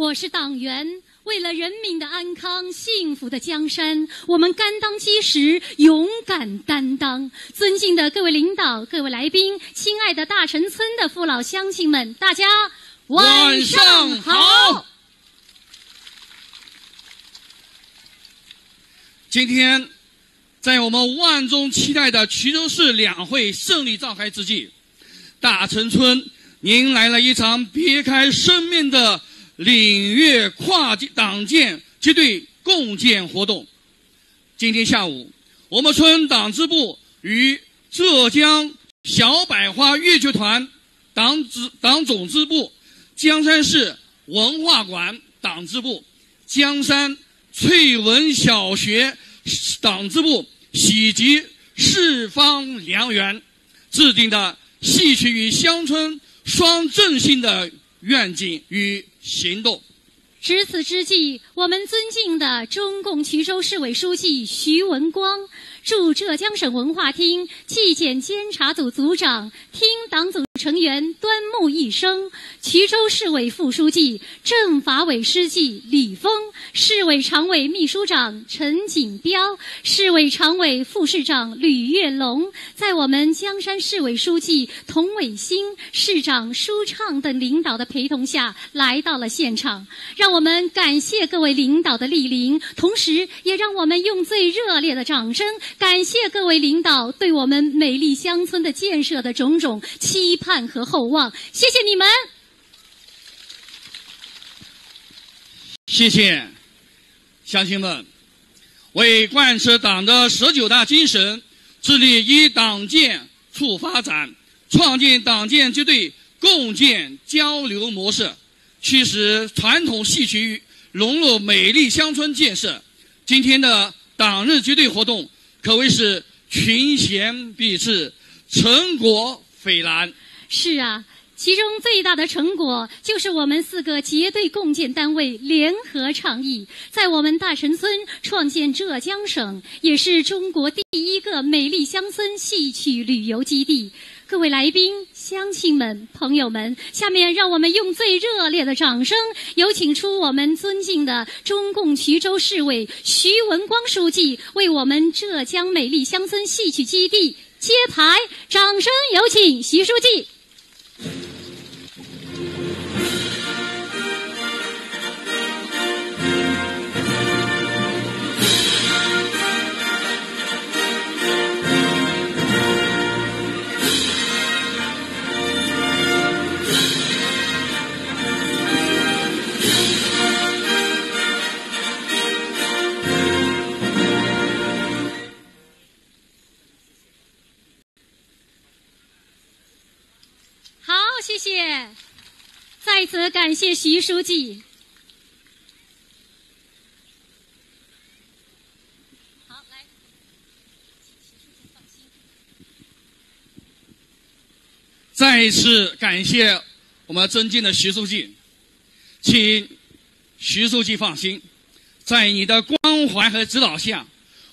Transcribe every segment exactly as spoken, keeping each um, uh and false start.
我是党员，为了人民的安康、幸福的江山，我们甘当基石，勇敢担当。尊敬的各位领导、各位来宾，亲爱的大陈村的父老乡亲们，大家晚上好。今天，在我们万众期待的衢州市两会胜利召开之际，大陈村迎来了一场别开生面的领域跨界党建结对共建活动。今天下午，我们村党支部与浙江小百花越剧团党支党总支部、江山市文化馆党支部、江山翠文小学党支部喜集四方良缘，制定的戏曲与乡村双振兴的愿景与行动。值此之际，我们尊敬的中共衢州市委书记徐文光，驻浙江省文化厅纪检监察组组长、厅党组成员端木一生，衢州市委副书记、政法委书记李峰，市委常委秘书长陈锦标，市委常委副市长吕月龙，在我们江山市委书记童伟星、市长舒畅等领导的陪同下来到了现场。让我们感谢各位领导的莅临，同时也让我们用最热烈的掌声感谢各位领导对我们美丽乡村的建设的种种期盼和厚望。谢谢你们。谢谢，乡亲们，为贯彻党的十九大精神，致力以党建促发展，创建党建结对共建交流模式， 其实传统戏曲融入美丽乡村建设，今天的党日结对活动可谓是群贤毕至，成果斐然。是啊，其中最大的成果就是我们四个结对共建单位联合倡议，在我们大陈村创建浙江省，也是中国第一个美丽乡村戏曲旅游基地。各位来宾、乡亲们、朋友们，下面让我们用最热烈的掌声，有请出我们尊敬的中共衢州市委徐文光书记，为我们浙江美丽乡村戏曲基地揭牌。掌声有请徐书记。好，谢谢，再次感谢徐书记。好，来，请徐书记放心。再一次感谢我们尊敬的徐书记，请徐书记放心，在你的关怀和指导下，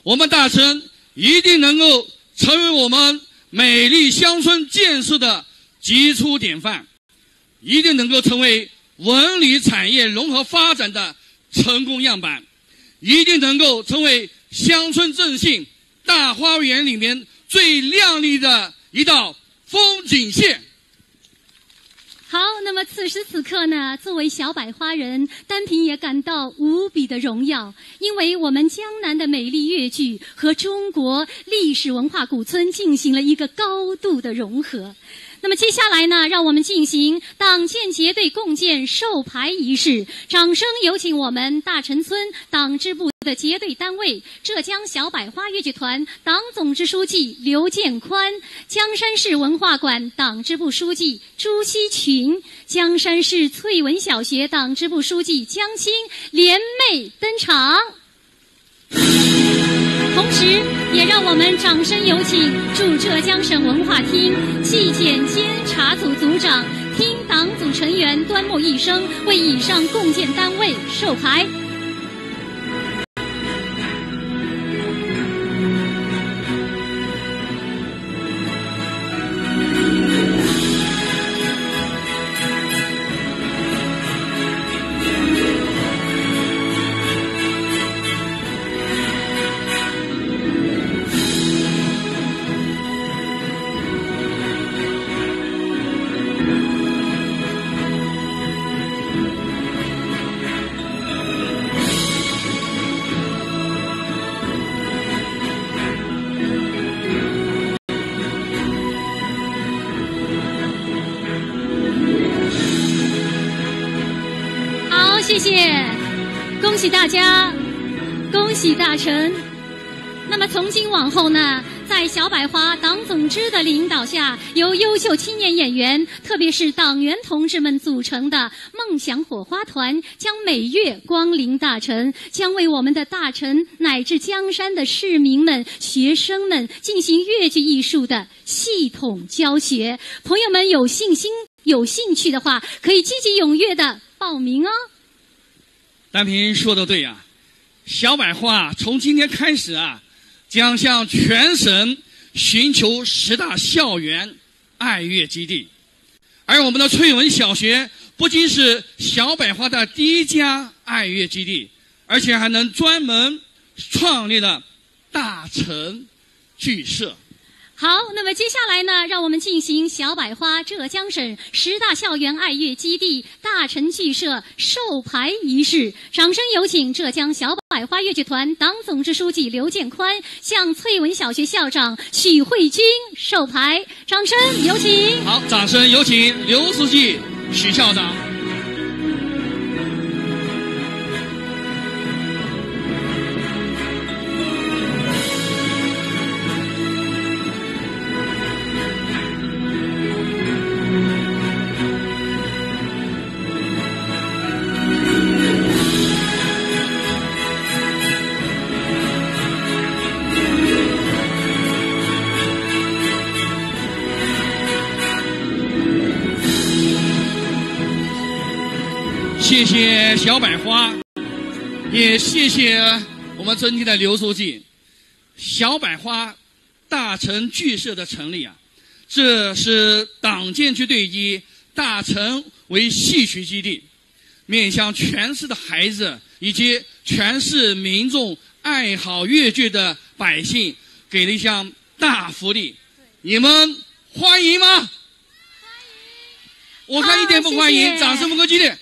我们大陈一定能够成为我们美丽乡村建设的杰出典范，一定能够成为文旅产业融合发展的成功样板，一定能够成为乡村振兴大花园里面最亮丽的一道风景线。好，那么此时此刻呢，作为小百花人，丹萍也感到无比的荣耀，因为我们江南的美丽越剧和中国历史文化古村进行了一个高度的融合。那么接下来呢，让我们进行党建结对共建授牌仪式。掌声有请我们大陈村党支部的结对单位浙江小百花越剧团党总支书记刘建宽、江山市文化馆党支部书记 朱希群、江山市翠文小学党支部书记江青联袂登场。同时，也让我们掌声有请驻浙江省文化厅纪检监察组组长、厅党组成员端木一生为以上共建单位授牌。谢，恭喜大家，恭喜大陈。那么从今往后呢，在小百花党总支的领导下，由优秀青年演员，特别是党员同志们组成的梦想火花团，将每月光临大陈，将为我们的大陈乃至江山的市民们、学生们进行越剧艺术的系统教学。朋友们有信心、有兴趣的话，可以积极踊跃的报名哦。丹平说的对呀，小百花从今天开始啊，将向全省寻求十大校园爱乐基地。而我们的翠文小学不仅是小百花的第一家爱乐基地，而且还能专门创立了大陈剧社。好，那么接下来呢，让我们进行小百花浙江省十大校园爱乐基地大陈剧社授牌仪式。掌声有请浙江小百花越剧团党总支书记刘建宽向翠文小学校长许慧君授牌。掌声有请。好，掌声有请刘书记、许校长。谢谢小百花，也谢谢我们尊敬的刘书记。小百花大陈剧社的成立啊，这是党建军队以大陈为戏曲基地，面向全市的孩子以及全市民众爱好越剧的百姓给了一项大福利。你们欢迎吗？我看一点不欢迎，好，谢谢。掌声不够激烈。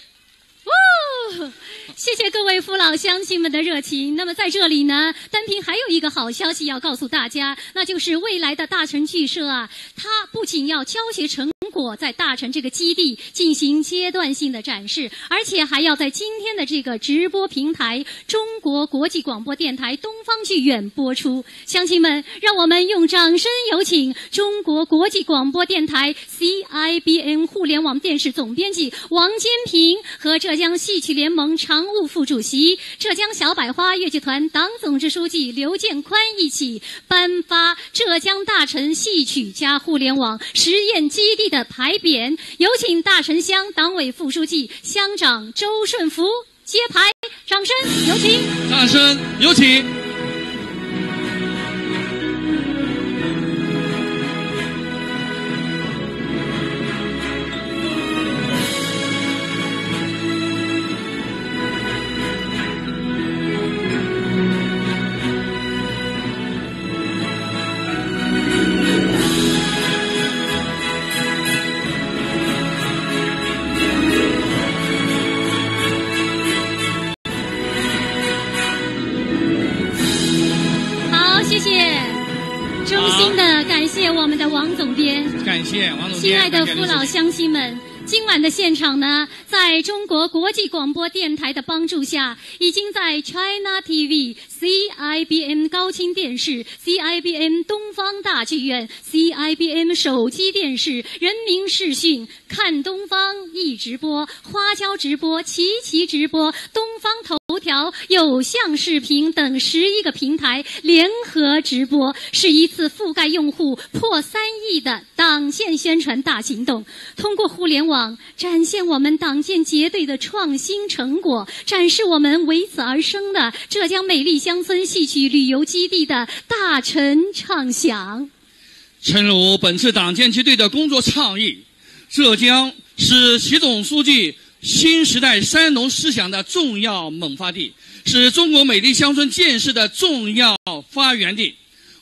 哦，谢谢各位父老乡亲们的热情。那么在这里呢，单凭还有一个好消息要告诉大家，那就是未来的大陈剧社啊，它不仅要教学成果在大陈这个基地进行阶段性的展示，而且还要在今天的这个直播平台中国国际广播电台东方剧院播出。乡亲们，让我们用掌声有请中国国际广播电台 C I B N 互联网电视总编辑王坚平和浙江戏曲联盟常务副主席、浙江小百花越剧团党总支书记刘建宽一起颁发浙江大陈戏曲家互联网实验基地的牌匾。有请大陈乡党委副书记、乡长周顺福 揭牌，掌声有请。掌声有请。好，谢谢，衷心的感谢我们的王总编。感谢王总编。亲爱的父老感谢刘书记。乡亲们，今晚的现场呢，在中国国际广播电台的帮助下，已经在 China T V、C I B N 高清电视、C I B N 东方大剧院、C I B N 手机电视、人民视讯、看东方易直播、花椒直播、琪琪直播、东方头条、有象视频等十一个平台联合直播，是一次覆盖用户破三亿的 党建宣传大行动，通过互联网展现我们党建结队的创新成果，展示我们为此而生的浙江美丽乡村戏曲旅游基地的大陈唱响。诚如本次党建结队的工作倡议，浙江是习总书记新时代三农思想的重要萌发地，是中国美丽乡村建设的重要发源地。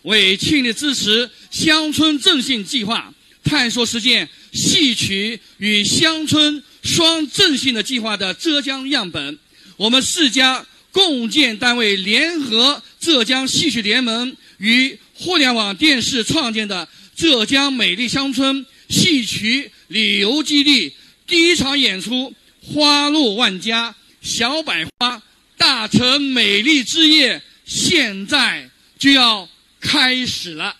为倾力支持乡村振兴计划，探索实践戏曲与乡村双振兴的计划的浙江样本，我们四家共建单位联合浙江戏曲联盟与互联网电视创建的浙江美丽乡村戏曲旅游基地第一场演出《花落万家》，小百花，大成美丽之夜，现在就要开始了。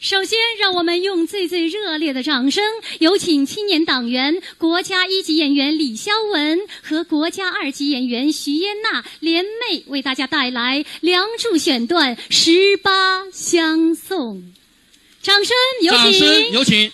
首先，让我们用最最热烈的掌声，有请青年党员、国家一级演员李肖文和国家二级演员徐嫣娜联袂为大家带来《梁祝》选段十八相送。掌声有请。掌声有请。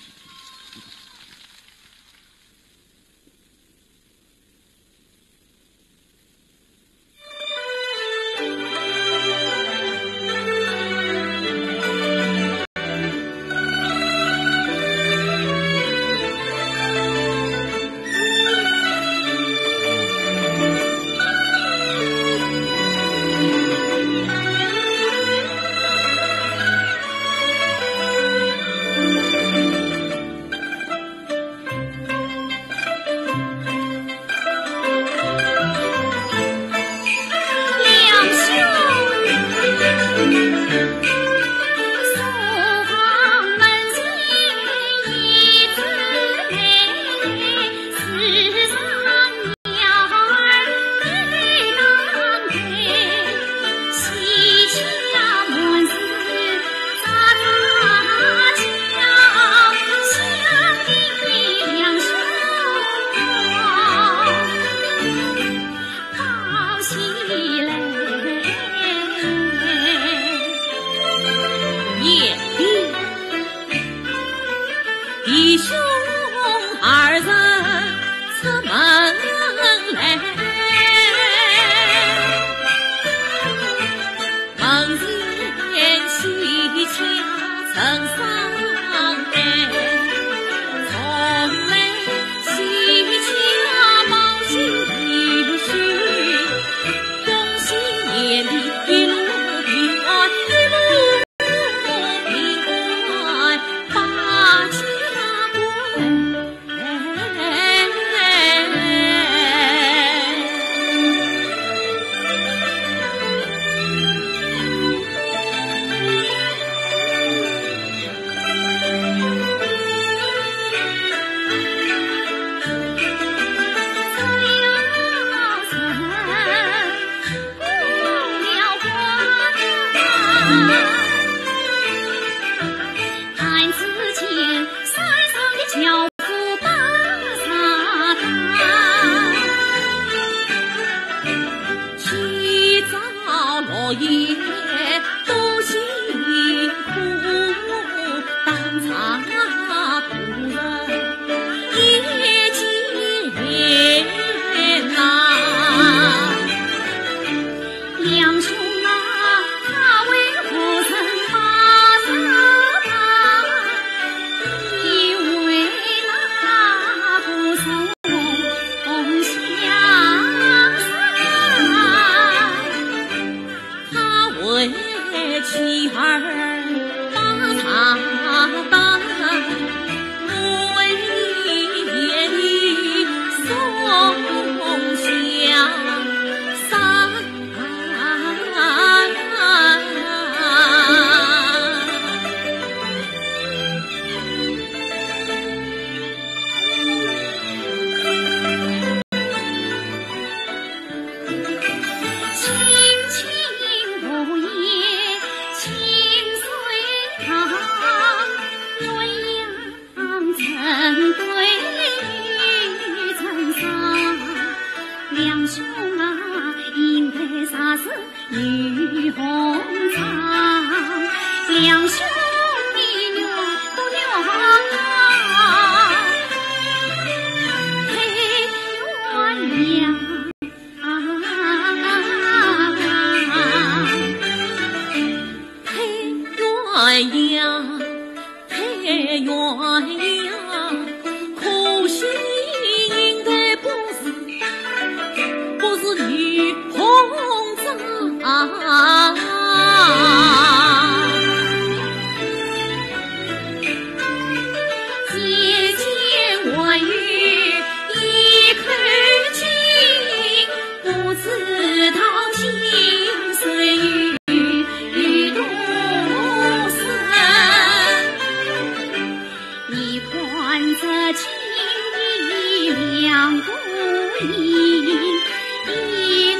的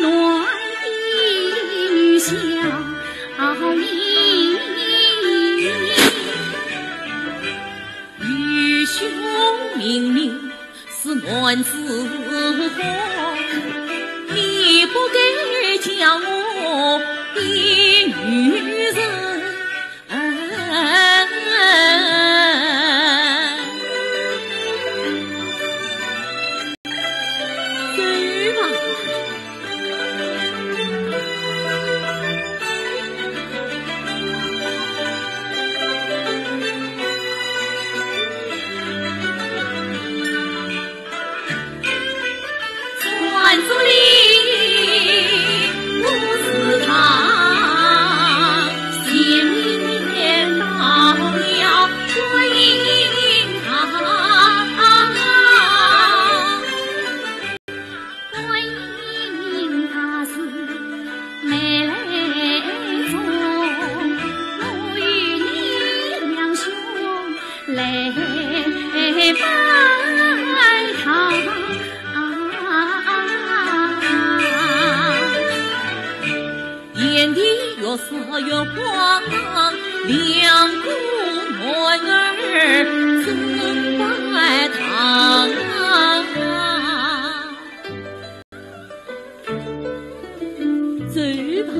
暖的笑意。愚兄明明是男子汉，你不该叫我的女人。 走吧。眼底月色月光，两个男儿真拜堂。 走吧。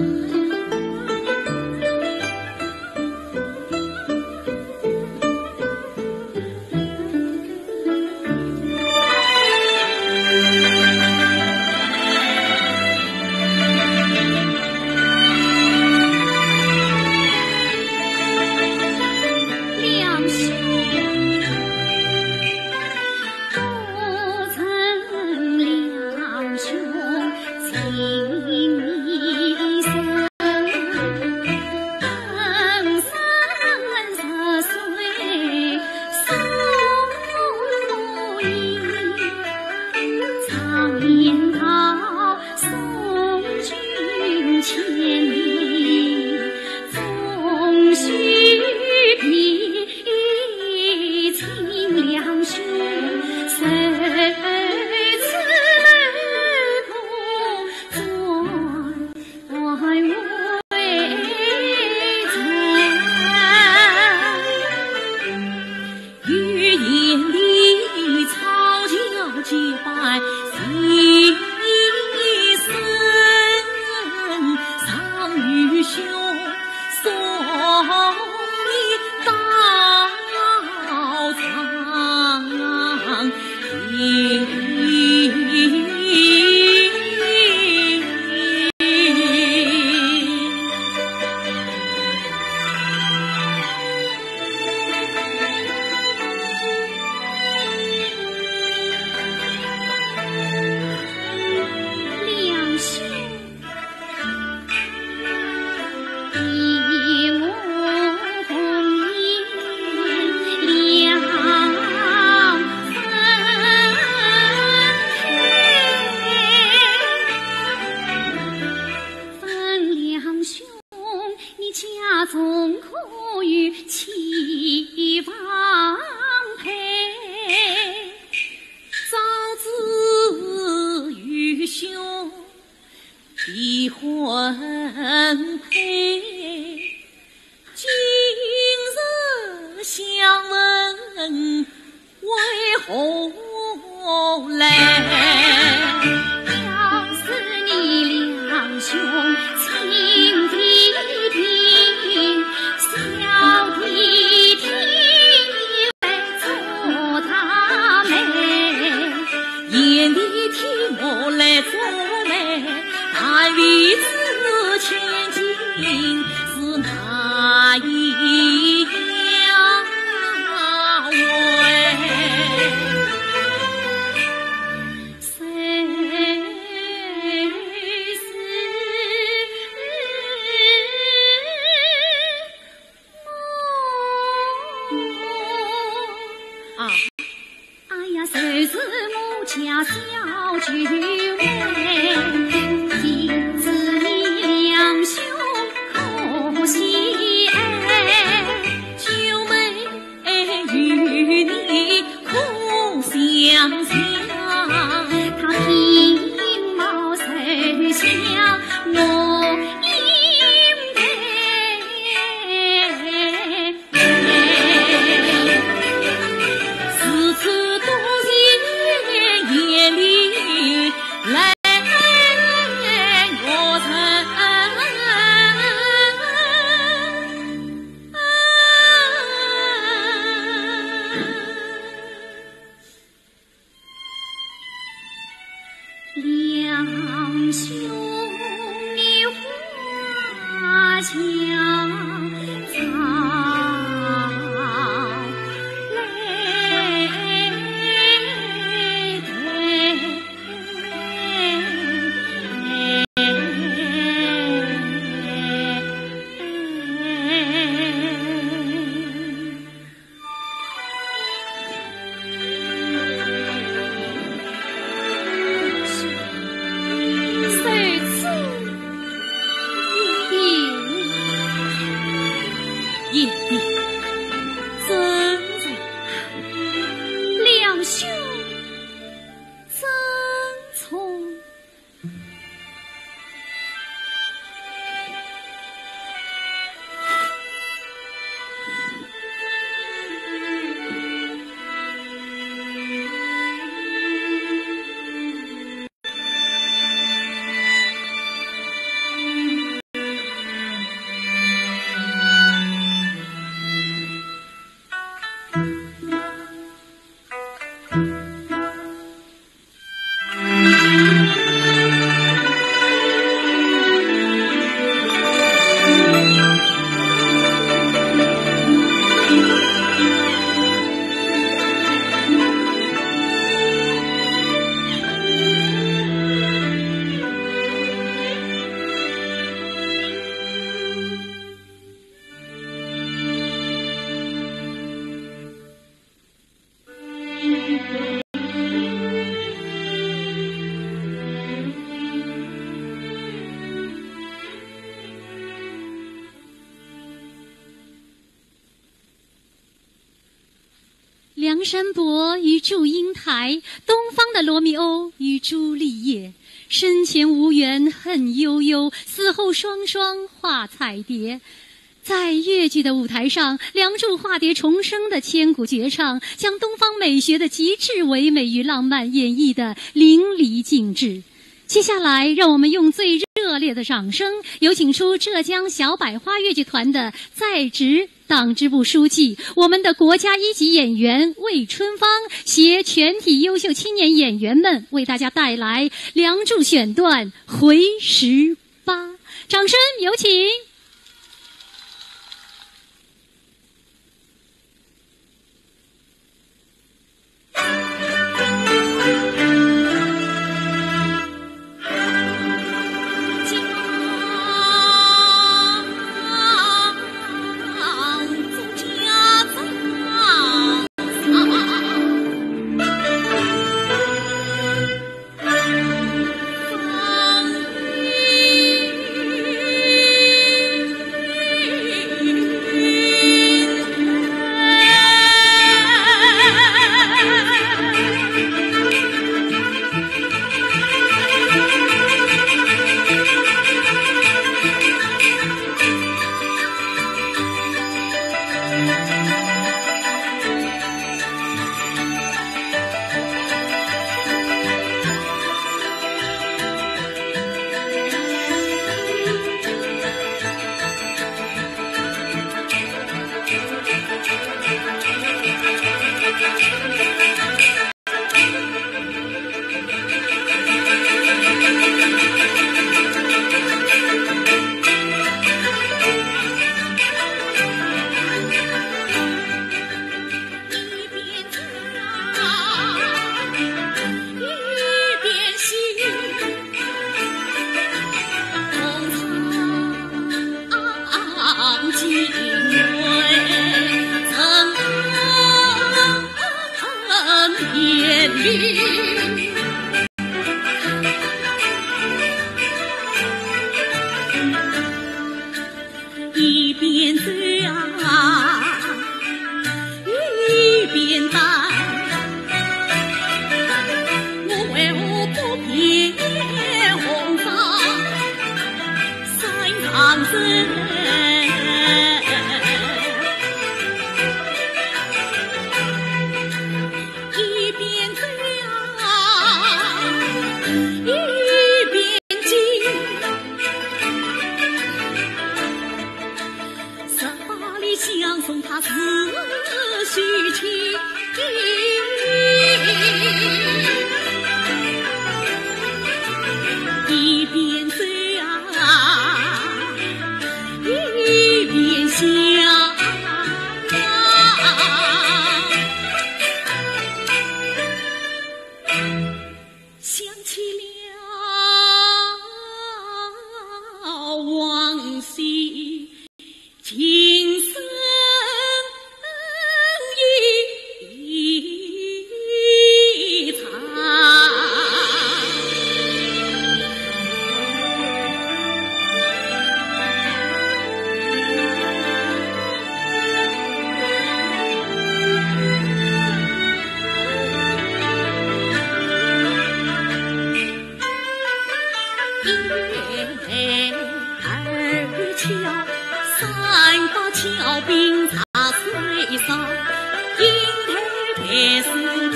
梁兄。 啊。哎呀，就是我家小九妹，今日两兄可喜哎，九妹与你可相像。她品貌两兄妹花轿早来到。 梁山伯与祝英台，东方的罗密欧与朱丽叶，生前无缘恨悠悠，死后双双化彩蝶。在越剧的舞台上，梁祝化蝶重生的千古绝唱，将东方美学的极致唯美与浪漫演绎得淋漓尽致。接下来，让我们用最热烈的掌声，有请出浙江小百花越剧团的在职 党支部书记，我们的国家一级演员魏春芳，携全体优秀青年演员们为大家带来《梁祝》选段《回十八》，掌声有请。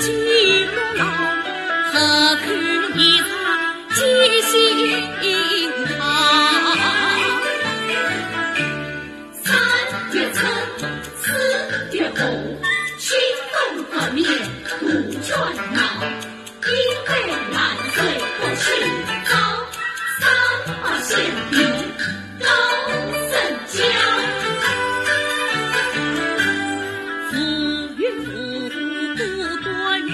寂寞老，何苦一场记心汤？三月春，四月红，青灯白面杜鹃闹。 一杯烂醉不醒朝，三八相比高声叫。无缘无故不端木，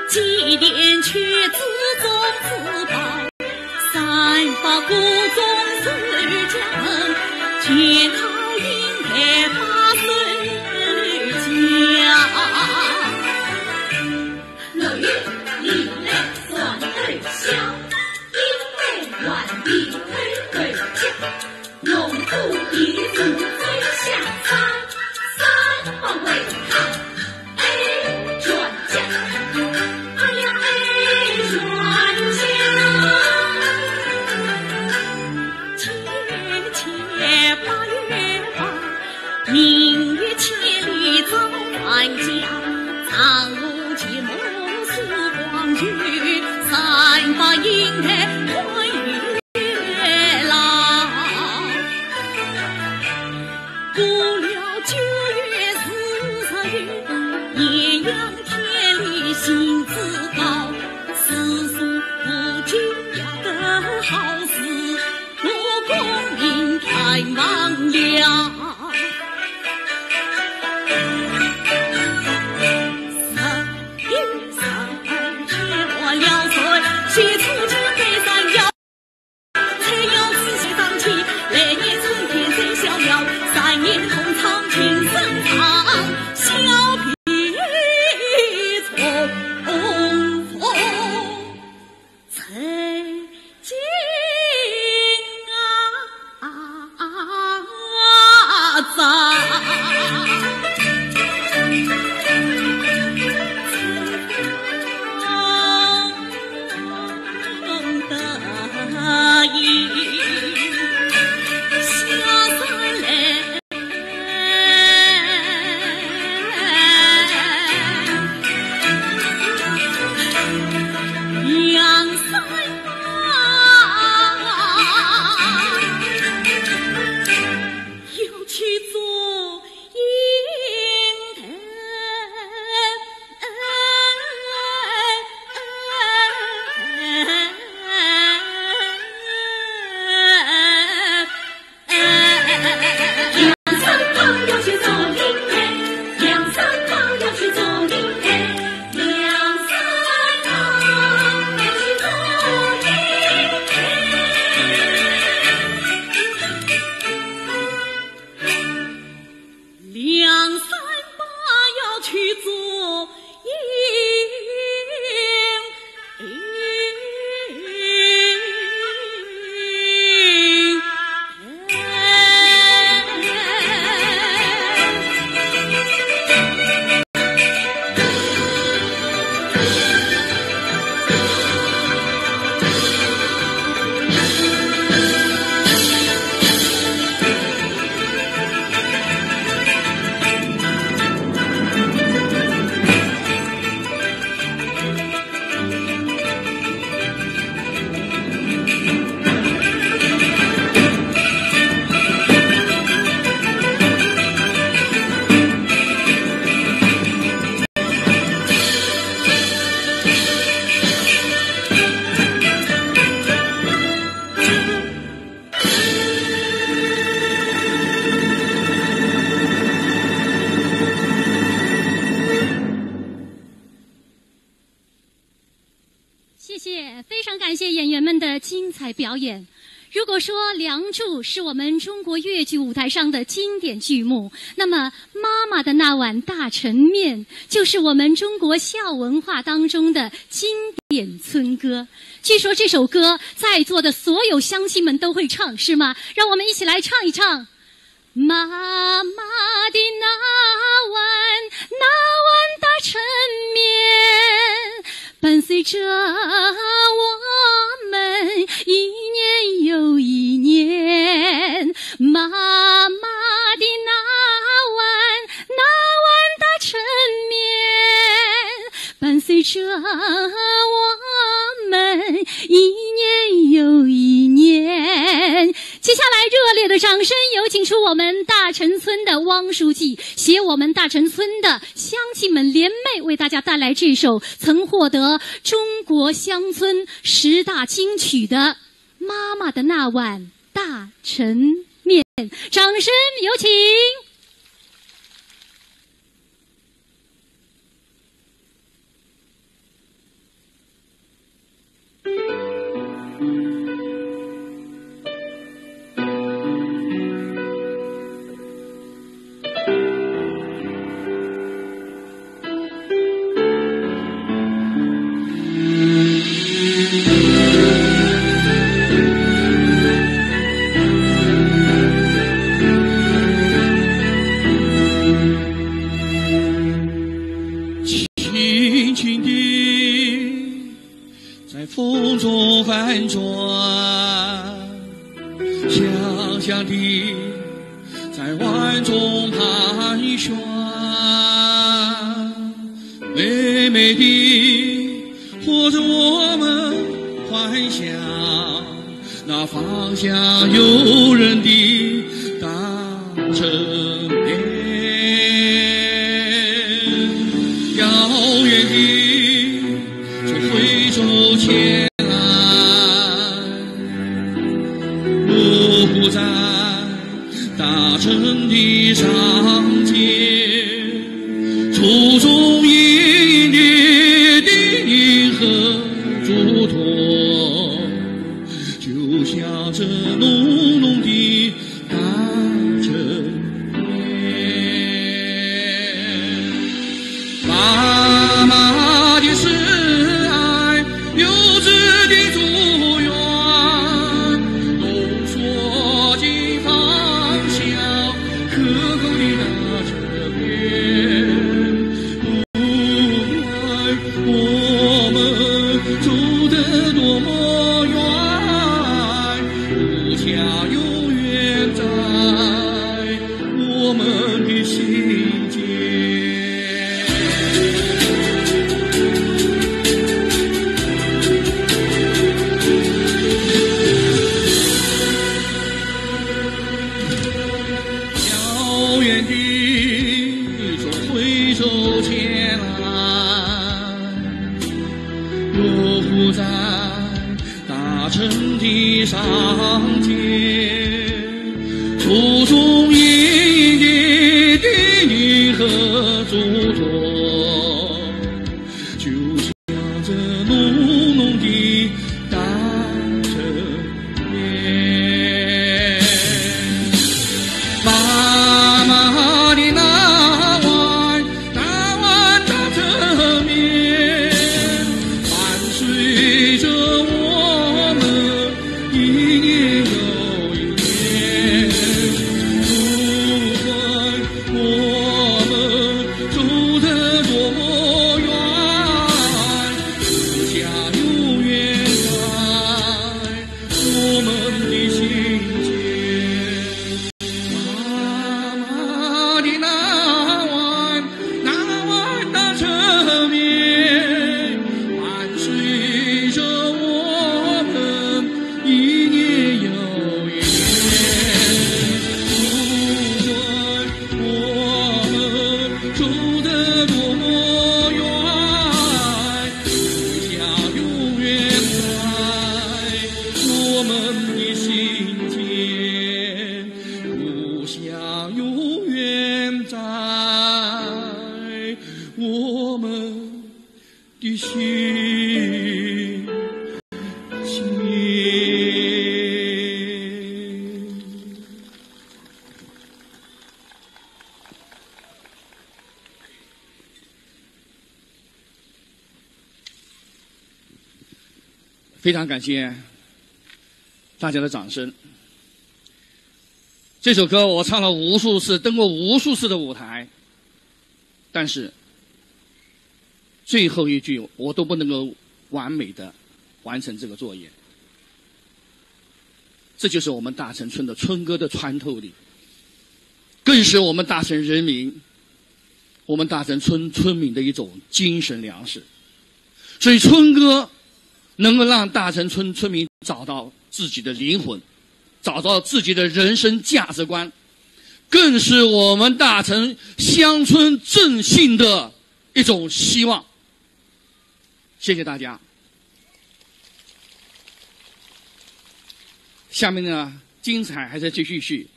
祭奠却自种自保。三八故中守家门，解套银台把手交。 六月里来算对宵，一杯还地偷回家。农夫一路追下山，三八为他哀怨家。哎呀，哀怨家。 姐姐八月八，明月千里照万家。丈夫寂寞诉黄泉，三八银台看月老。过了九月四十有，艳阳天里兴致高。四书五经要得好字， 我功名全忘了。十一十二天完了岁，写出这悲伤腰。采药仔细张起，来年春天再逍遥。三年同窗情深长，小别重逢。 曾经啊，早。谢谢，非常感谢演员们的精彩表演。如果说《梁祝》是我们中国越剧舞台上的经典剧目，那么《妈妈的那碗大抻面》就是我们中国孝文化当中的经典村歌。据说这首歌在座的所有乡亲们都会唱，是吗？让我们一起来唱一唱。 妈妈的那碗，那碗大抻面，伴随着我们一年又一年。妈妈的那碗，那碗大抻面，随着我们一年又一年。接下来，热烈的掌声，有请出我们大陈村的汪书记，携我们大陈村的乡亲们联袂，为大家带来这首曾获得中国乡村十大金曲的《妈妈的那碗大陈面》。掌声有请。轻轻地在风中翻转，香香地在碗中盘旋，美美地和着我们欢笑。那芳香诱人的大陈面，遥远地从徽州前来，落户在 大陈的山间，初中一年的叮咛和嘱托，就像这浓浓的大陈面。 妈妈的慈爱，幼稚的祝愿，浓缩进芳香可口的大陈面。不管我们走得多么远，故乡永远在 我们的心间。遥远地从徽州前来，落户在 大陈的山间，初中一年的叮咛和嘱托，就像这浓浓的大陈面。妈妈的那碗 那碗大陈面，伴随着我们一年又一年。不管我们走得多么远，故乡永远在我们的心间。 妈妈的那碗，那碗大陈面，伴随着我们一年又一年。不管我们走得多么远，故乡永远在我们的心间。 故乡永远在我们的心间。非常感谢大家的掌声。这首歌我唱了无数次，登过无数次的舞台，但是最后一句我都不能够完美的完成这个作业。这就是我们大陈村的村歌的穿透力，更是我们大陈人民，我们大陈村村民的一种精神粮食。所以春歌能够让大城村村民找到自己的灵魂，找到自己的人生价值观，更是我们大城乡村振兴的一种希望。谢谢大家。下面呢，精彩还在继续续，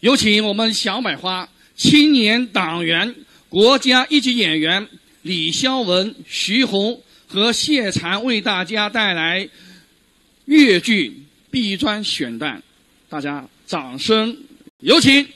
有请我们小百花青年党员、国家一级演员李肖文、徐宏和谢禅为大家带来越剧《碧妆选旦》，大家掌声有请。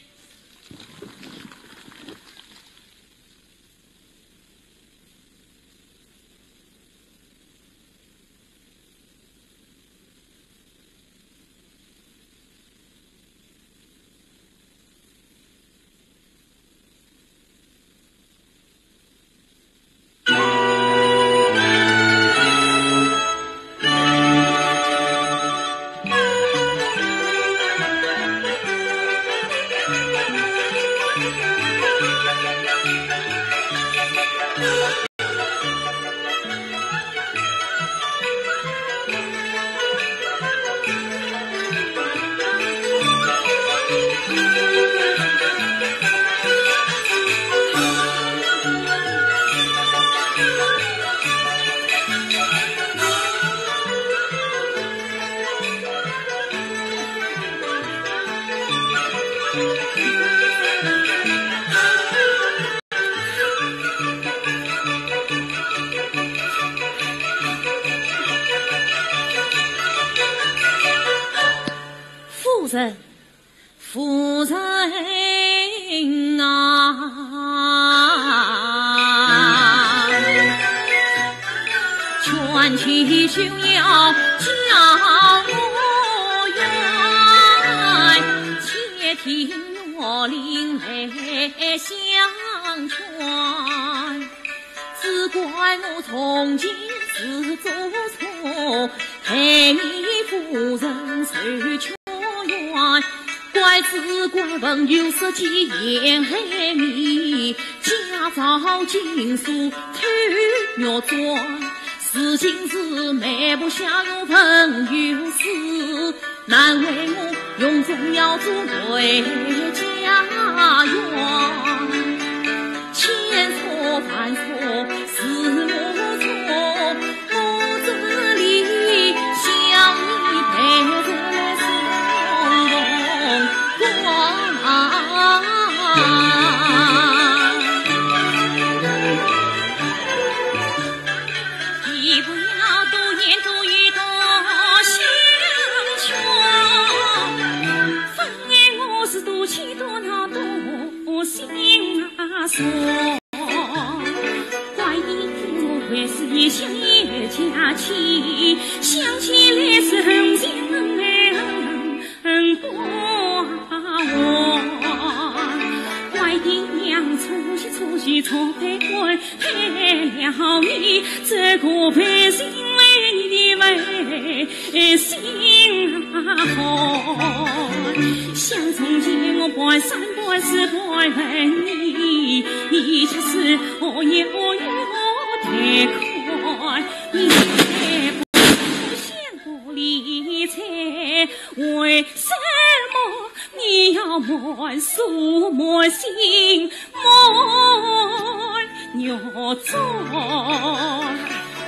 夫人，夫人啊，劝妻休要叫我冤，且听岳林来相劝。 只怪我从前是做错，害你夫人受穷冤。怪只怪朋友设计陷害你，假造金锁偷玉簪。如今是媒婆下药问有事， 难为我用中药做回家药，千错万错是我错，我这里向你赔罪来送功。你不要多言多语多相劝， 分明我是多气多恼多心啊酸。怪你我还是一想一家亲，想起来是恨心恨不完。怪爹娘出去出去做悲官，害了你这个背信为你的背 心啊寒。想从前我半生半世不问你，你却是哦哟哦哟的看。你现在不想不理睬，为什么你要瞒书瞒信瞒玉簪？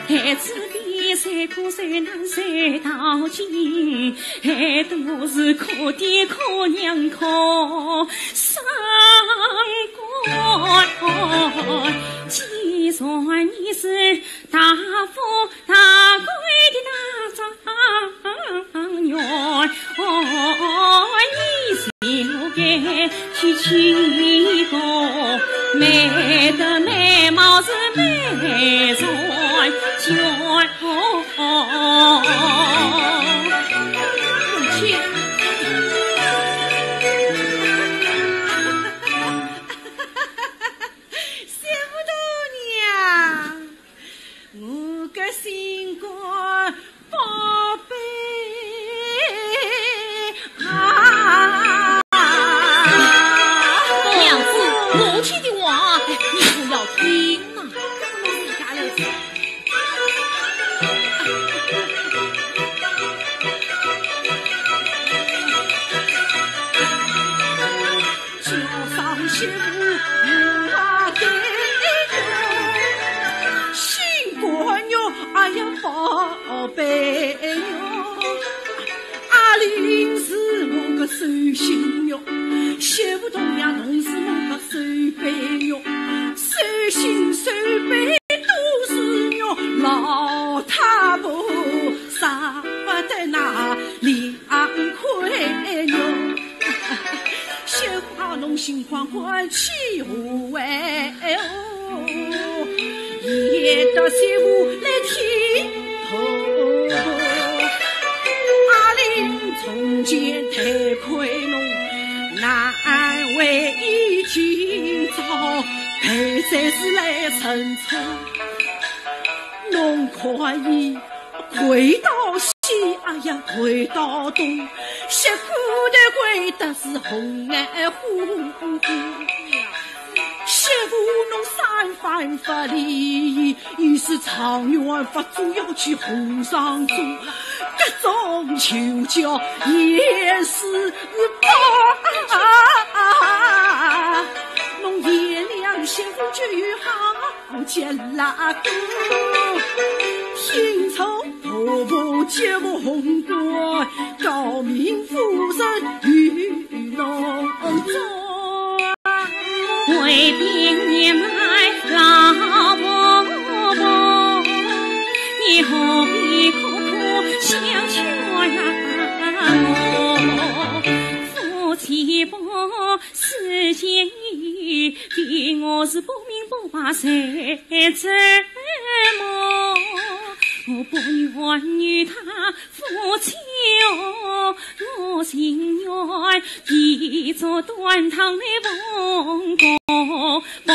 孩子比谁苦谁难谁到今， 害得我是可爹可娘可伤感。既然你是大富大贵的大状元，你就该娶娶个美的美貌是美状元。 母亲。想不到娘，我个心肝宝贝啊！娘子，母亲的话，你可要听呐。呀宝贝哟，阿玲是我个手心肉，媳妇同样侬是我个手背肉，手心手背都是肉，老太婆舍不得那两块肉。 媳妇啊，侬心宽宽气和哎哦，也到媳妇来听透。阿玲从前太亏侬，难为今朝，陪在是来成亲。侬可以 跪到西，哎呀，跪到东，膝盖头跪得是红哎呼呼呼。媳妇侬三番不离，一是状元发作要去红上桌，这种就叫严世蕃。侬原谅媳妇就好。 见拉哥，听从婆婆结红官，诰命夫人与侬做。为兵年迈老婆婆，你何必苦苦相劝我？夫妻不 世间的，我是不明不白谁折磨，我不愿与他夫妻哦，我情愿地做端汤的凤公婆。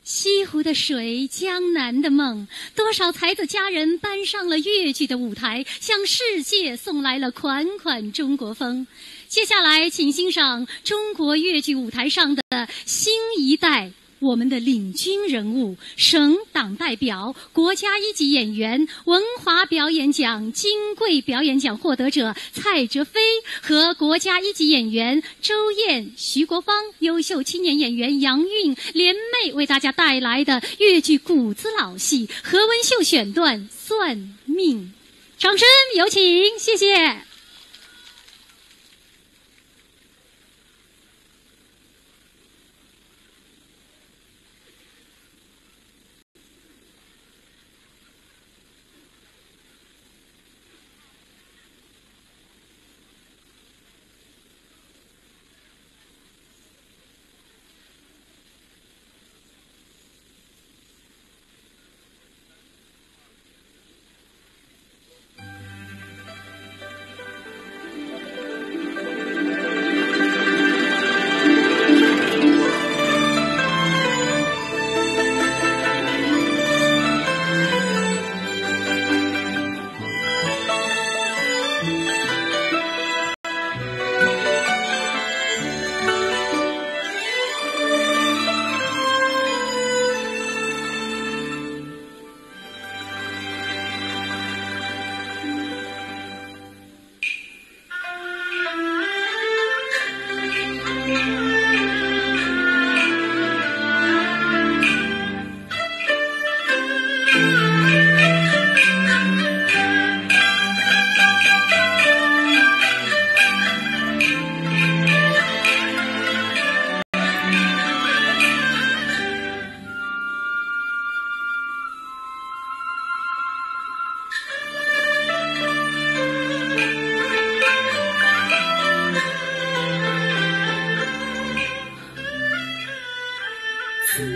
西湖的水，江南的梦，多少才子佳人搬上了越剧的舞台，向世界送来了款款中国风。接下来，请欣赏中国越剧舞台上的新一代，我们的领军人物，省党代表、国家一级演员、文华表演奖、金桂表演奖获得者蔡哲飞和国家一级演员 周燕、徐国芳、优秀青年演员杨韵联袂为大家带来的越剧骨子老戏，何文秀选段《算命》。掌声有请，谢谢。英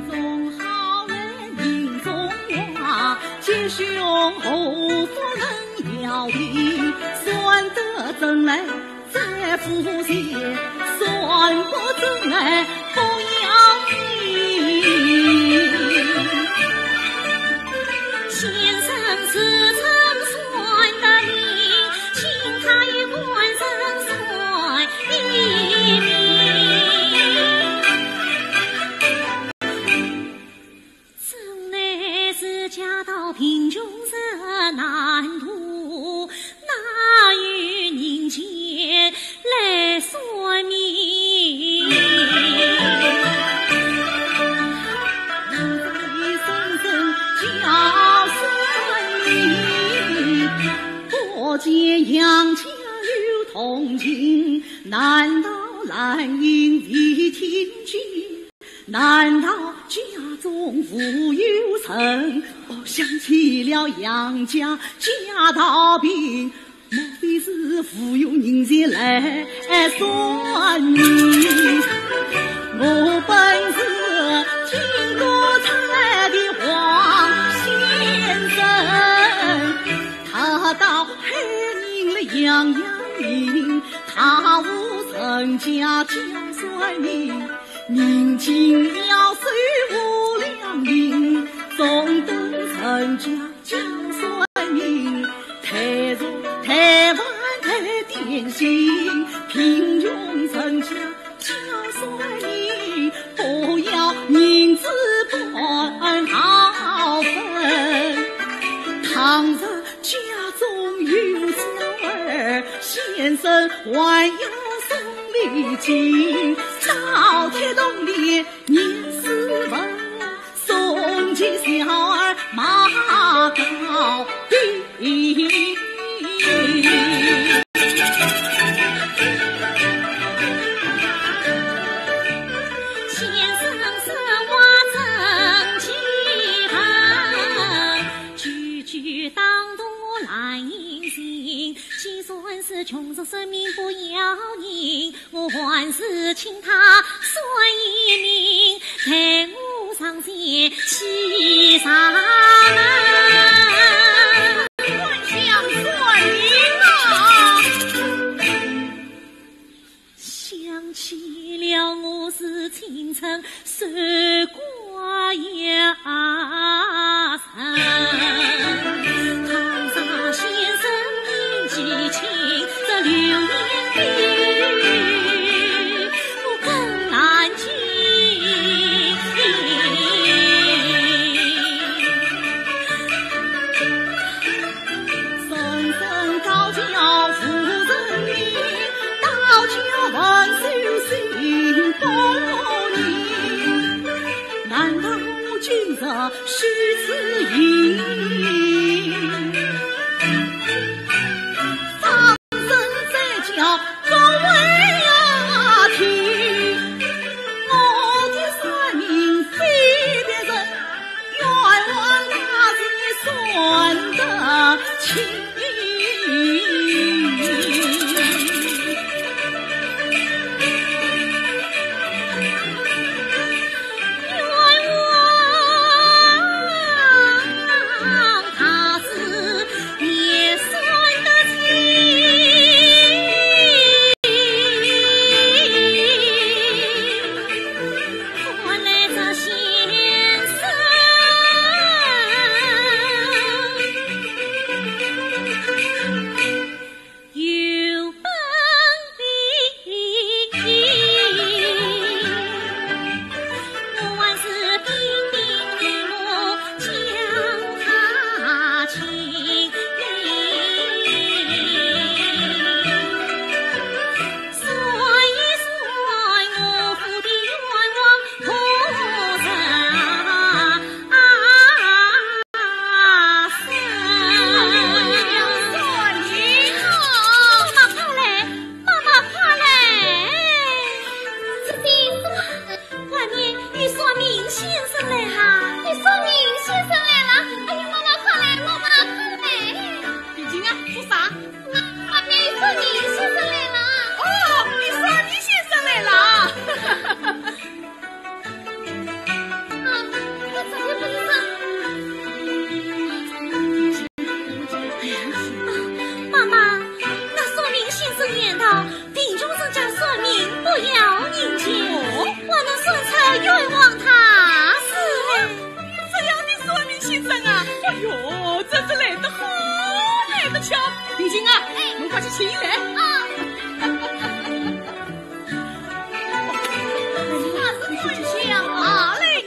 雄好汉，英雄好夫人要命。真来再付钱，算不真来不要命。先生是真算得灵，请他也官人算一命。 真乃是家道贫穷人难度，哪有人间来算命？人在深深叫算命，不见杨家有铜钿，难道兰英未听见？ 难道家中无有人？哦，想起了杨家家道贫，莫非是无有人前来算命？我本是金国才的王先生，他到海宁了阳阳明，他无人家家算命。 人情要收无良民，中等人家家算命，太弱太烦太点心，贫穷人家家算命，不要银子半毫分。倘若 家中有小儿，先生还要送礼金，到天洞里念诗文，送给小儿马告病。 先生说话真气人，句句打动我兰英心。既然是穷人算命不要紧，我还是请他算一命，待我上前去上门。 还想算命啊？想起了我是青春守寡呀人，倘若先生年纪轻，这流年的我更难进。 人人高叫无人命，倒叫文秀心不宁。难道今日是此因？ 方生再叫各位啊听，我的算命非别人，冤枉他是算得清。巧，定金啊，哎，侬快去请伊来。啊。啥事体啊？哪来人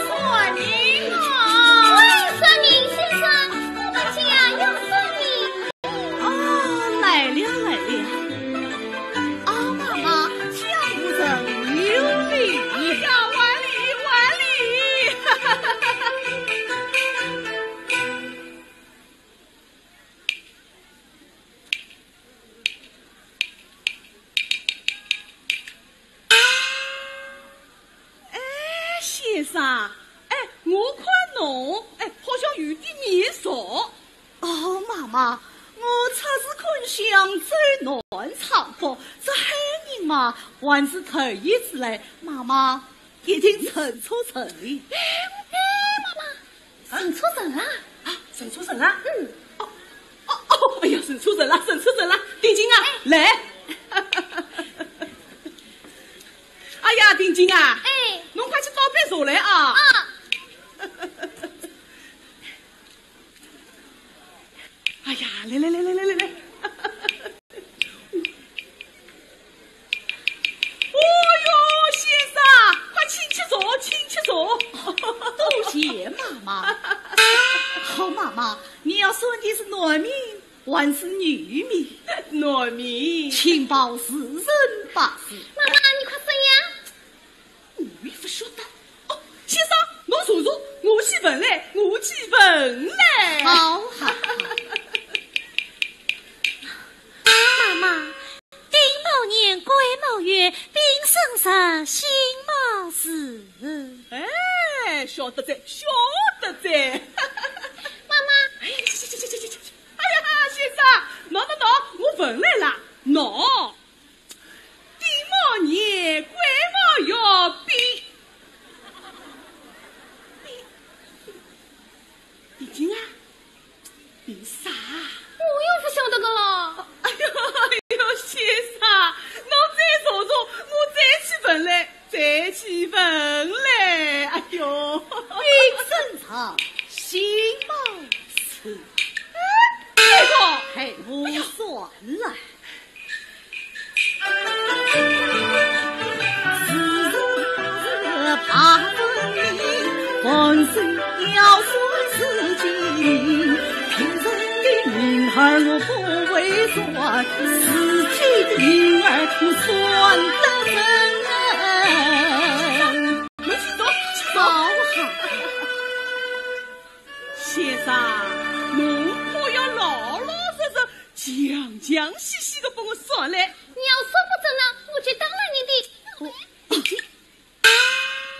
算命啊？我有算命先生，我们家有算命。哦，来了，来了。啊，妈妈，江湖上有礼。哎呀，万礼，万礼。哎，先生，哎，我看侬，哎，好像有点面熟。哦，妈妈，我出自看相州南昌府，这海人嘛，还是头一次来，妈妈一定认错人了。哎，哎，妈妈，认错人啦？啊，认错人啦？嗯。哦，哦，哦，哎呀，认错人啦，认错人啦，定金啊，哎。来。哎呀，定金啊，哎。侬快去倒杯茶来啊。啊。哎呀，来来来来来来来。 哦哟，先生，快请吃茶，请吃茶。多谢妈妈。好妈妈，你要算的是男命还是女命？男命。请报时辰八字。妈妈，你快算呀。我也不晓得。哦，先生，侬坐坐，我去问来，我去问来。好好好。妈妈， 丁卯年，癸卯月，丙申日，辛卯时。哎，晓得哉，晓得哉。妈妈。哎，去去去去去去去。哎呀，先生，喏喏喏，我问来了，喏。丁卯年，癸卯月，丙，丙，定金啊？ 凭啥？我又不晓得个了。哎呦，哎呦，先生，侬再坐坐，我再去问来，再去问来。哎呦，丙申日，辛卯时。哎，这个，哎，我算了。 先生，侬可要老老实实 详详细细地帮我算来。你要算不准了，我就打了你的。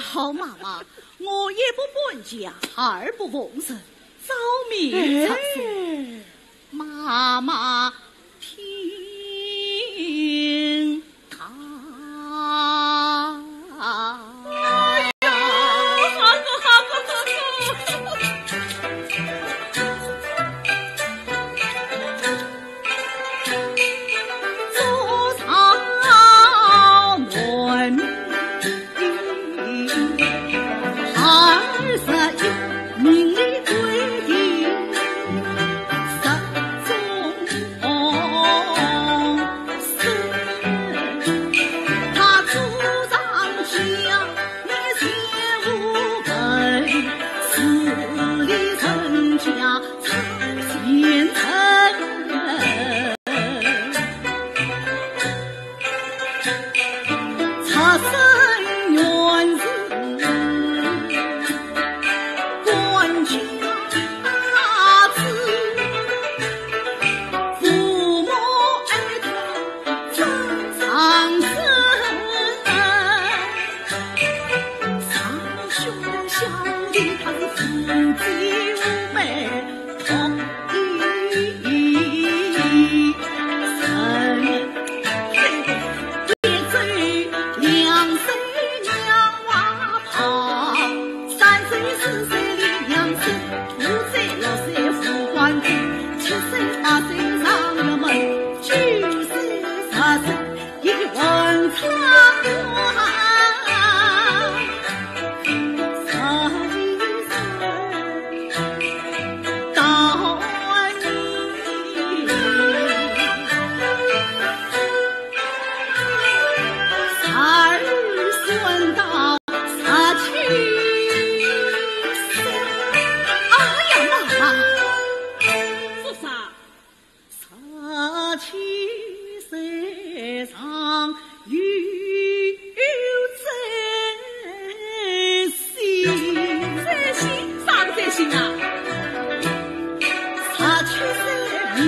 好妈妈，我也不搬家，而不奉承，照面出数。哎。妈妈听。 明令规定，十种哎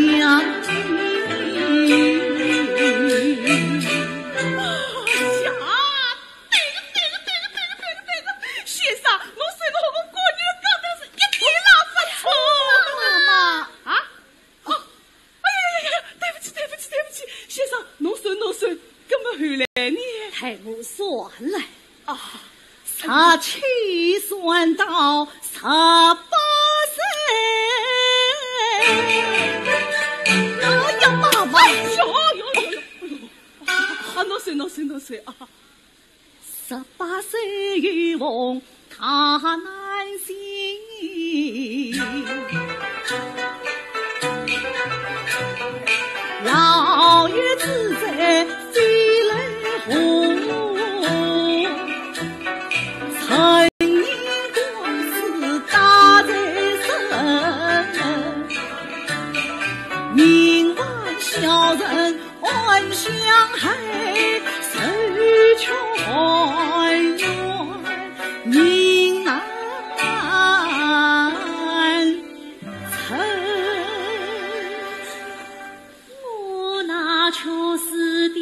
呀，对个，对个，对个，对个，对个，对个，先生，侬说侬和我过年了，讲得是一点也勿错。妈妈。啊？哦，哎呀呀呀呀，对不起，对不起，对不起，先生，侬说，侬说，搿么后来呢？待我算来。啊。十七算到十八岁。哎呀，妈妈。哎呦，呦，呦，呦，呦。啊，侬说，侬说，侬说啊。 十八岁有逢大难行，老爷子在飞来火，成年官司打在身，民万小人 暗相害，受穷寒怨命难成。我那屈死的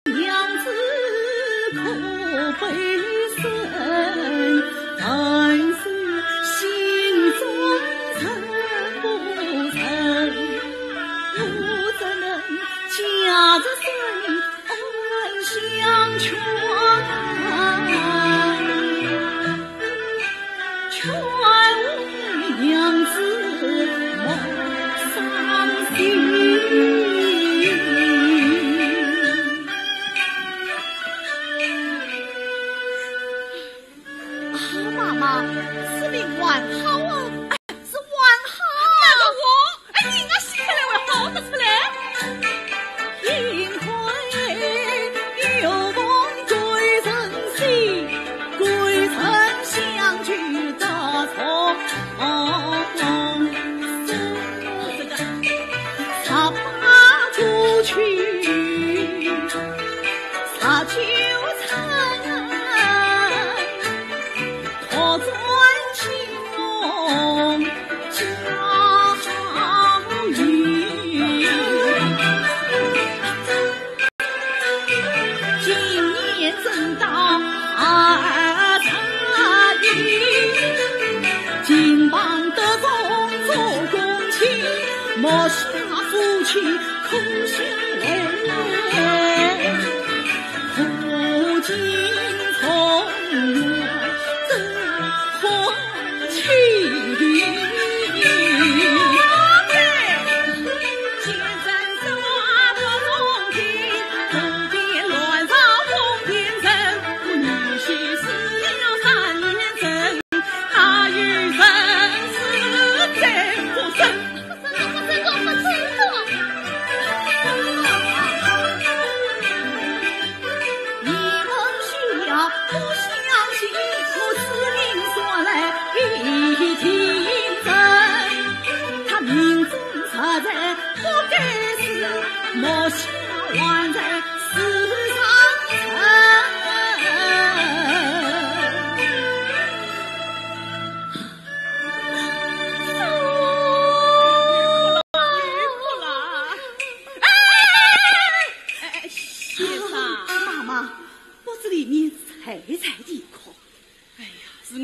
娘子可悲声，但是心中忍不忍，我怎能假着身暗相劝？ 劝我娘子莫伤心。啊，妈妈，此病还好啊。哎，是还好。那个我 哎，人家死开来还好得出来。幸亏有逢贵人相救，贵人相救得重生。十八过去，十九春。 可转青龙家好运。今年正当二十一，金榜得中做公亲，莫笑夫妻 苦相为，苦尽重圆真欢喜。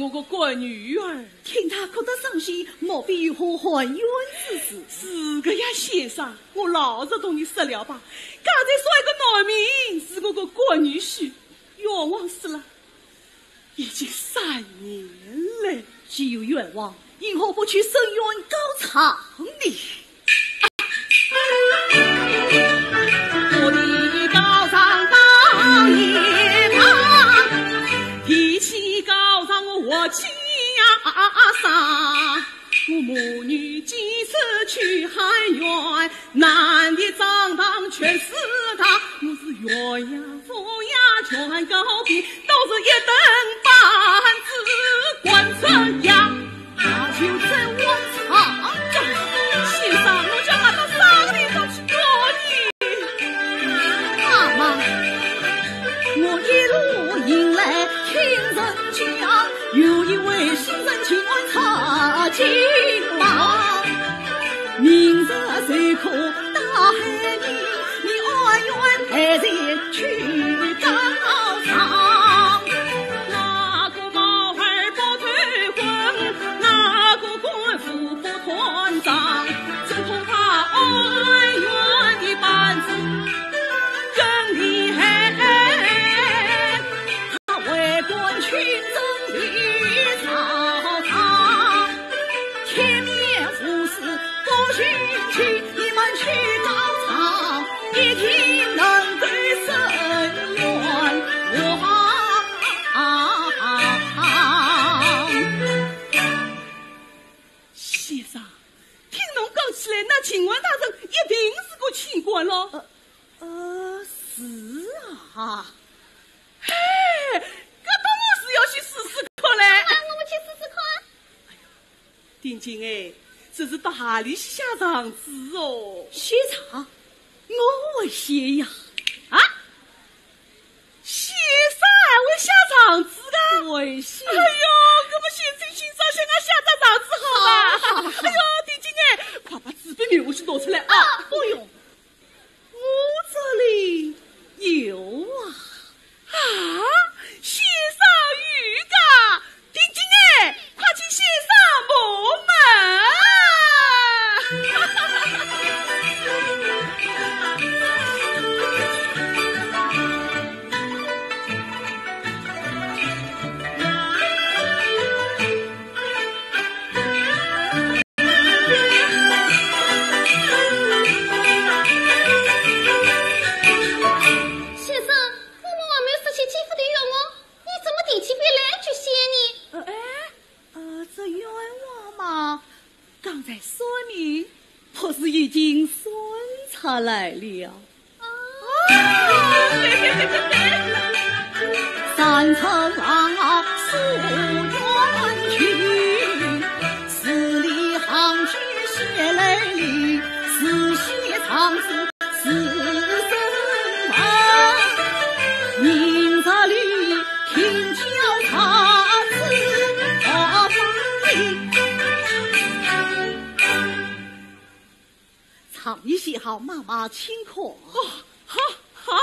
我个干女儿。听她哭得伤心，莫非有何含冤之事？是个呀，先生，我老实同你说了吧，刚才送一个难民是我个干女婿，冤枉死了，已经三年了。既有冤枉，因何不去伸冤告状呢？ 我的告状到一旁，提起告状我家伤。我母女几次去喊冤，男的张当全是他，我是冤呀，富呀，全告平，都是一等板子关着呀。 那就再往上讲。先生，我叫他到啥个地方去告呢？妈妈，我一路迎来听人讲，有一位新人情案查金榜，名字谁可大海里，你安远派人去告状。 哪个毛儿不退婚，哪个官府不断账，只恐怕安远的板子更厉害。他为官清正的曹操，铁面无私不行情，你们去告状，一定能够伸冤枉。 先生，听侬讲起来，那秦王大人一定是个清官咯。呃，呃，是啊。嘿，搿倒我是要去试试看嘞。啊，我们去试试看。哎呀，定金哎，这是到哪里去写状子哦？写状？我会写呀。啊？ 先生还会写状子的？会写。哎呦，搿么现在今朝先来写只状子好吧？好，好，好。哎呦，定金哎，快把纸笔墨我去拿出来啊！啊，不用，我这里有啊。啊，先生有个， 定金哎，快请先生入门。先生，我们还没有说起姐夫的冤枉， 你怎么提起笔来就写呢？呃，哎，呃，这冤枉嘛，刚才算命婆是已经算出来了。哦。三春望啊诉冤情，字里行间写来哩，是写状子 是什么？明朝里听叫他是何方的。状一写好，妈妈请客。哦，好，好。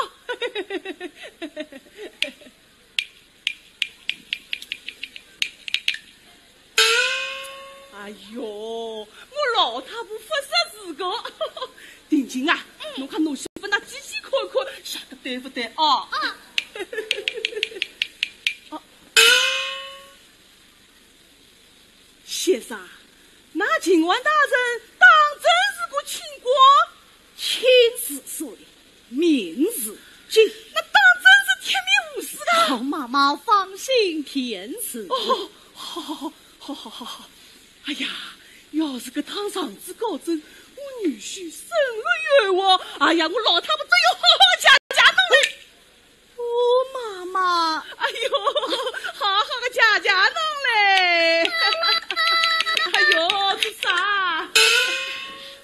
哎哟，我老太婆勿识字个。定金啊，哎。侬看侬去拨㑚姐姐看看，晓得对勿对啊？啊。啊。先生，㑚秦王大人当真是个清官？ 亲是水，命是金。那当真是铁面无私的。好，妈妈放心，天赐。哦，好，好，好，好，好，好。哎呀，要是搿趟状子告真，我女婿伸了冤枉，哎呀，我老太婆真要好好谢谢侬嘞。 哦，妈妈。哎哟，好好个谢谢侬嘞。哎哟，这啥？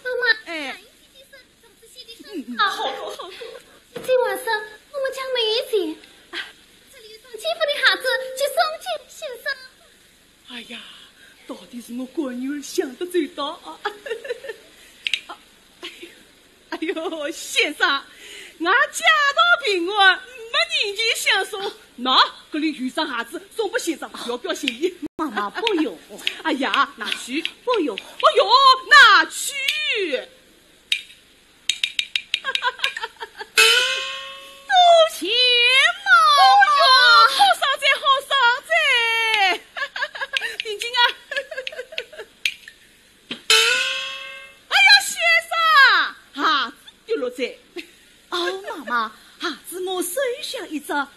妈妈，哎。嗯，好个，好个。姐姐还说，我们家没有钱。啊，这里有双姐夫的鞋子，去送给先生。 哎呀，到底是我干女儿想得周到啊！啊，哎呦，哎呦，先生，俺家道贫寒，没银钱相送，喏，里有一双鞋子，送拨先生，表表心意。妈妈，不用。哎呀，拿去。不用。不用，拿去。多谢妈妈。哎呦，好生哉，好生哉。定金啊。 哎呀，先生，鞋子跌落哉。哦，妈妈，鞋子我收下一只，还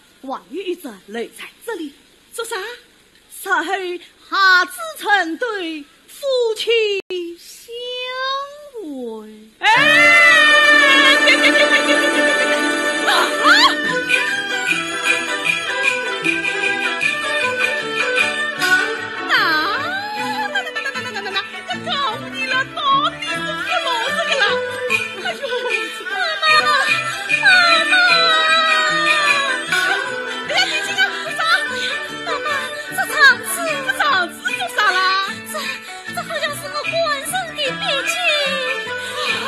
有一只留在这里。做啥？日后鞋子成对，夫妻相会。哎，别别别别别别别别别！啊！那那那那那那那那那那！ 我告诉你了，到底是不是老实的了？哎呦，妈妈，妈妈！哎呀，你这个不啥？妈妈，这长子，这长子做啥啦？这，这好像是我官人的笔迹。啊？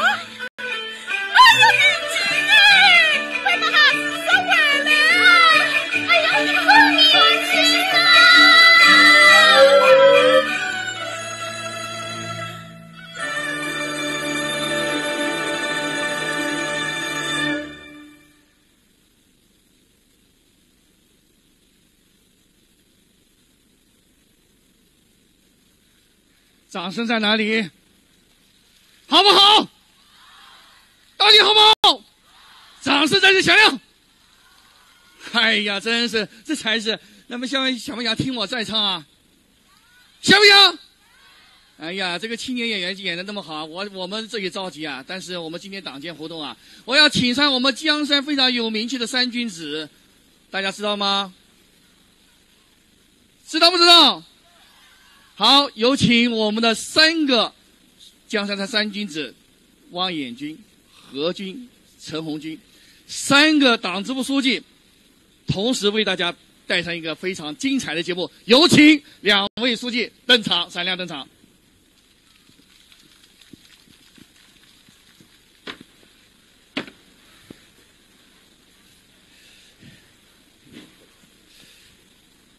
哎呀，你这个，快把鞋子收回来啊！哎呀，你个坏女人啊！ 掌声在哪里？好不好？到底好不好？掌声再次响亮。哎呀，真是，这才是，那么下面小朋友听我再唱啊，行不行？哎呀，这个青年演员演得那么好，我，我们这里着急啊。但是我们今天党建活动啊，我要请上我们江山非常有名气的三君子，大家知道吗？ 知道不知道？好，有请我们的三个江山的三君子，汪演军、何军、陈红军，三个党支部书记，同时为大家带上一个非常精彩的节目。有请两位书记登场，闪亮登场。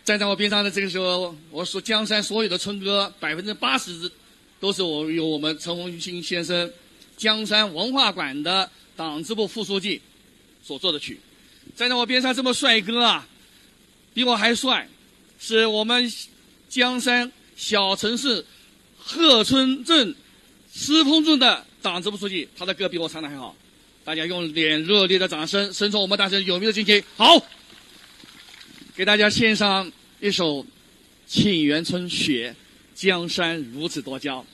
站在我边上的这个时候，我说江山所有的春歌，百分之八十都是我，由我们陈红军先生，江山文化馆的党支部副书记所作的曲。站在我边上这么帅哥啊，比我还帅，是我们江山小城市贺春镇司通镇的党支部书记，他的歌比我唱的还好。 大家用点热烈的掌声，伸出我们大山有名的敬意。好，给大家献上一首《沁园春·雪》，江山如此多娇。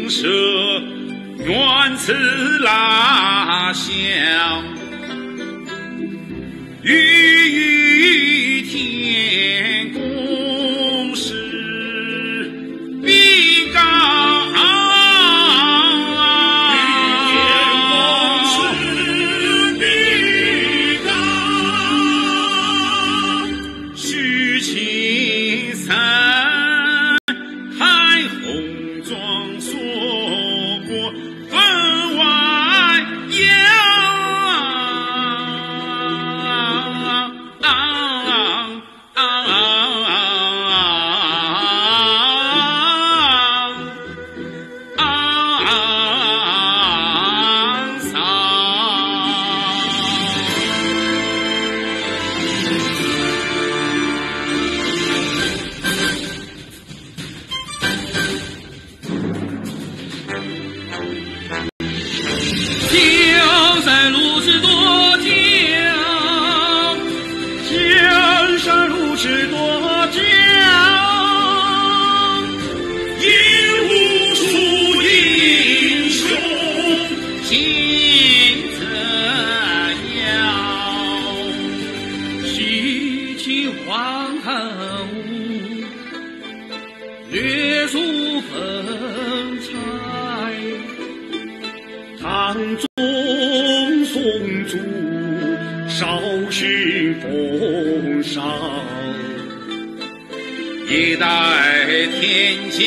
舍，远自拉乡，欲与天公试比高。与天公试比高。 须请山海红装束过分外耀。江山如此多娇，江山如此多娇，引无数英雄竞折腰。西去黄河，月出风采。 唐宗宋祖，绍兴风骚。一代天骄，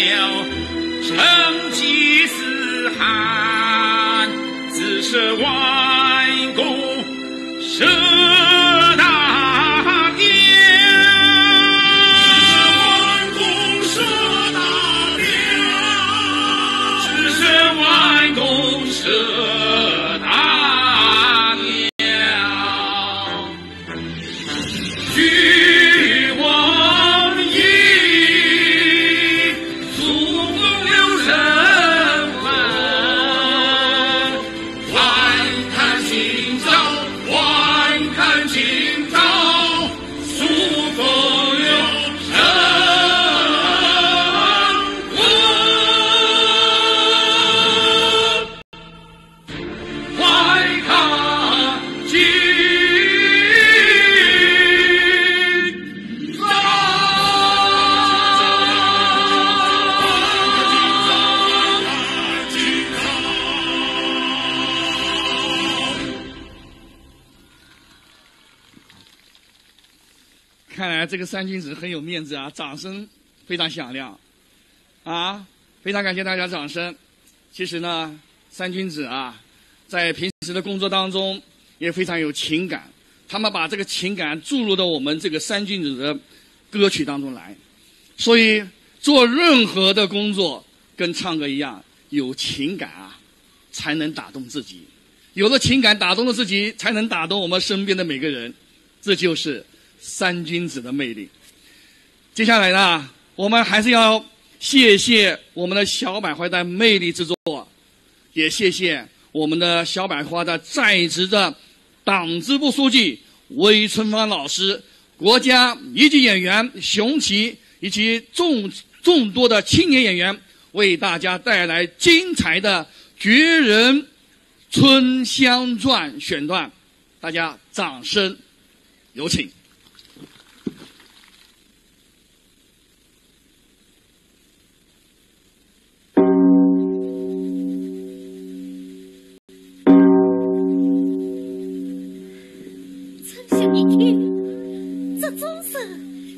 成吉思汗，自是弯弓射大雕。自是弯弓射大雕。自是弯弓射大雕。俱往矣，数风流人物。 还看今朝，还看今朝，数风流人物。还看今朝。 看来这个三君子很有面子啊，掌声非常响亮啊，非常感谢大家掌声。其实呢，三君子啊，在平时的工作当中也非常有情感，他们把这个情感注入到我们这个三君子的歌曲当中来。所以做任何的工作，跟唱歌一样，有情感啊，才能打动自己。有了情感打动了自己，才能打动我们身边的每个人。这就是三君子的魅力。接下来呢，我们还是要谢谢我们的小百花的魅力之作，也谢谢我们的小百花的在职的党支部书记 魏春芳老师，国家一级演员熊奇，以及众，众多的青年演员，为大家带来精彩的《绝人春香传》选段，大家掌声有请。 春香，你听，这钟声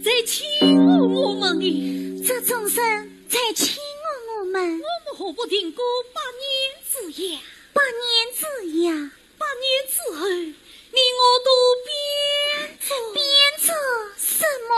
在轻唤我们呢。这钟声在轻唤我们。我们何不定个百年之约？百年之约？百年之后，你我都变作，变作什么？